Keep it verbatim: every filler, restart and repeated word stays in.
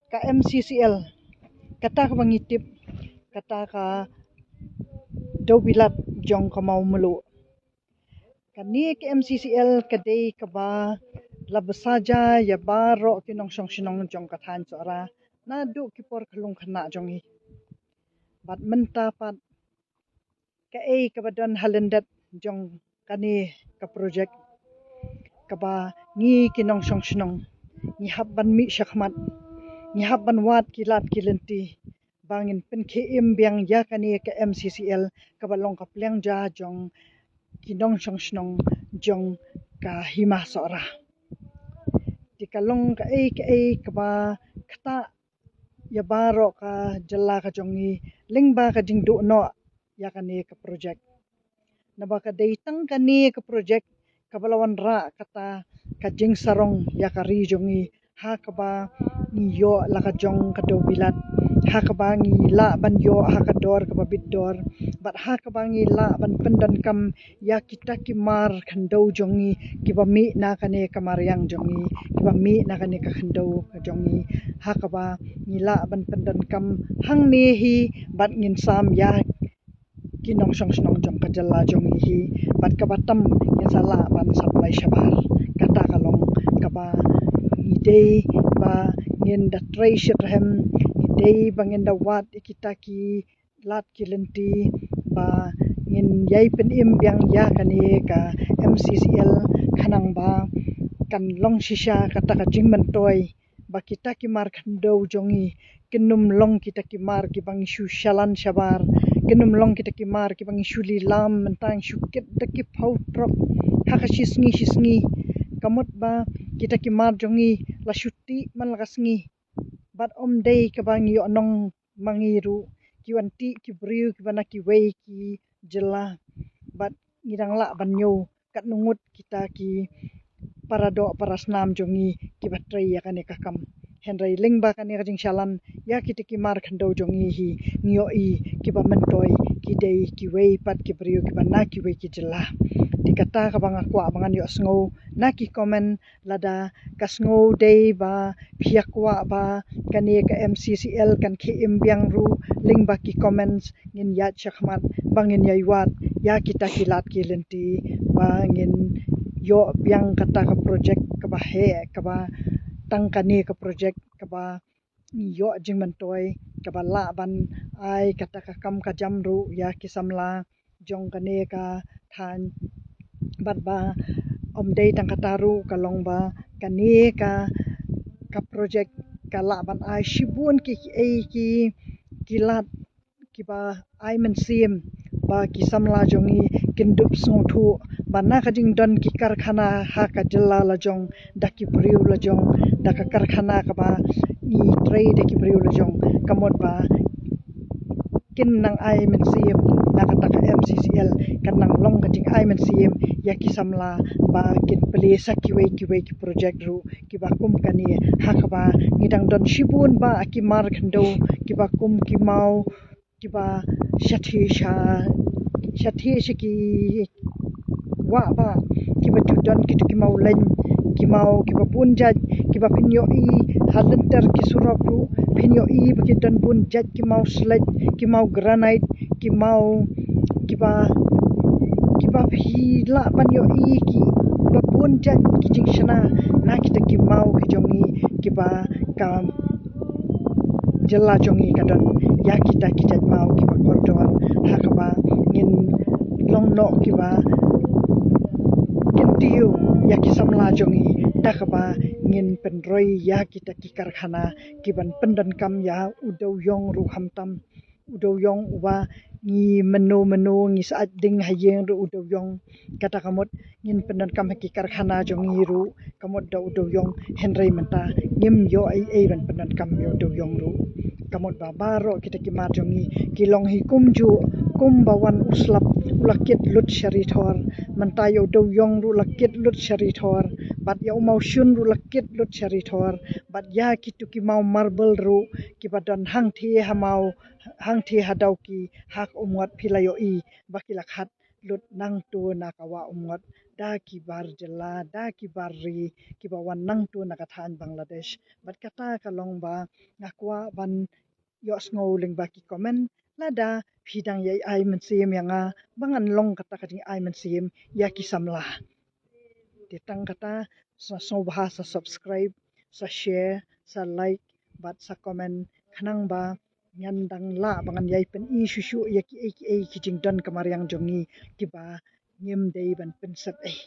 Ka M C C L, kata kaba ngi tip kata ka dewbilat jong ka Mawmluh. Kane ka M C C L ka dei kaba la bsa ja ïa baroh ki nongshong shnong jong ka thaiñ Sohra naduh ki por khyllung khynnah jong ngi. Bad mynta pat kaei kaba don ha lyndet jong kane ka project, kaba ngi ki nongshong shnong ngi hap ban mih shakhmat, ngi hap ban wad ki lad ki lynti ba ngin pynkhie im biang ïa kane ka M C C L kaba long ka pliang ja jong ki nongshong shnong jong ka Hima Sohra. Te ka long kaei kaei kaba ktah ïa baroh ka jylla ka jong ngi lyngba ka jingduh noh ïa kane ka project. Naba ka dei tang kane ka project kaba la wanrah kata ka jingsarong ïa ka ri jong ngi, ha kaba ngi ïoh la ka jong ka dewbilat, ha kaba ngi lah ban ïoh ha ka dor kaba bit dor, bad ha kaba ngi lah ban pyndonkam ïa kita ki mar khyndew jong ngi kiba mih na kane ka mariang jong ngi, kiba mih na kane ka khyndew ka jong ngi, ha kaba ngi lah ban pyndonkam hangne hi bad ngin sam ïa ki nongshong shnong jong ka jylla jong ngi hi, bad kaba tam ngin sa lah ban supply shabar. Kata ka long kaba ngi dei ba ngin da trei shitrhem, ngi dei ba ngin da wad ïa kita ki lad ki lynti ba ngin ïai pynim biang ïa kane ka M C C L, khnang ba kan long shisha kata ka jingmyntoi ba kita ki mar khyndew jong ngi kin ym long kita ki mar kiba ngi shu shalan shabar, kin ym long kita ki mar kiba ngi shu lilam, mynta ngi shu kit da ki phew trok ha ka shi sngi shi sngi. Ka mut ba kita ki mar jong ngi la shu tih man la ka sngi, bad ym dei kaba ngi ïoh nong ma ngi ruh, ki wan tih ki briew kiba na kiwei ki jylla, bad ngi dang lah ban ñiew katno ngut kita ki para doh para snam jong ngi kiba trei ïa kane ka kam. Hynrei lyngba kane ka jingshalan ïa kita ki mar khyndew jong ngi hi, ngi ïohi kiba myntoi ki dei kiwei pat ki briew kiba na kiwei ki jylla. Te kata kaba nga kwah ba ngan ïohsngew na ki comment, lada ka sngew dei ba phi ïa kwah ba kane ka M C C L kan khie im biang ruh, lyngba ki comments ngin ïaid shakhmat ba ngin ïai wad ïa kita ki lad ki lynti ba ngin ïoh biang kata ka project kaba heh, kaba tang kane ka project kaba ngi ïoh jingmyntoi, kaba lah ban ai kata ka kam ka jam ruh ïa ki samla jong kane ka thaiñ. Bad ba ym dei tang kata ruh, ka long ba kane ka, ka project ka lah ban ai shibun ki, ki, ki, ki lad kiba ai mynsiem ba ki samla jong ngi kin dup sngewthuh ba na ka jingdon ki karkhana ha ka jylla la jong, da ki briew la jong, da ka karkhana kaba ngi trei da ki briew la jong, ka mut ba kin nang ai mynsiem na kata ka M C C L, kan nang long ka jingai mynsiem ïa ki samla ba kin plie sa kiwei kiwei ki project ruh kiba kum kane, ha kaba ngi dang don shibun ba ki mar khyndew kiba kum ki maw, kiba shathie sha, shathie sha ki wah bah, kiba ju don kito ki maw leng, ki maw kiba bun jait, kiba phin ïohi ha lynter ki surok ruh, phin ïohi ba ki don bun jait ki maw sledge, ki maw granite, ki maw kiba, kiba phi lah ban ïohi kiba bun jait ki jingshna na kita ki maw ki jong ngi kiba ka jylla jong ngi ka don ïa kita ki jait maw kiba kordor, ha kaba ngin long noh kiba kyntiew ïa ki samla jong ngi, da kaba ngin pynroi ïa kita ki karkhana kiban pyndonkam ïa u dewïong ruh khamtam, u dewïong uba ngi mynno mynno ngi sa ai ding ha ïing ruh u dewïong. Kata ka mut ngin pyndonkam ha ki karkhana jong ngi ruh ka mut da u dewïong, hynrei mynta ngim ïoh ei ei ban pyndonkam ïa u dewïong ruh. Ka mut ba baroh kita ki mar jong ngi ki long hi kumjuh, kumba wan u slap u la kit lut sha ri thor, mynta ïa u dewïong ruh la kit lut sha ri thor, bad ïa u mawshun ruh la kit lut sha ri thor, bad ïa kito ki maw marble ruh kiba don hangthie ha maw, hangthie ha Dawki, ha ka Umngot phi la ïohi ba ki la khat lut nangto na ka Wah Umngot da ki bar jylla, da ki bar ri kiba wan nangto na ka thaiñ Bangladesh. Bad kata ka long ba nga kwah ban ïohsngew lyngba ki comment lada phi dang ïai ai mynsiem ïa nga ba ngan long kata ka jingai mynsiem ïa ki samla. Te tang kata, sa sngewbha sa subscribe, sa share, sa like bad sa comment khnang ba ngan dang lah ba ngan ïai pyni shuh shuh ïa kiei kiei ki jingdon ka mariang jong ngi kiba ngim dei ban pynsep ei.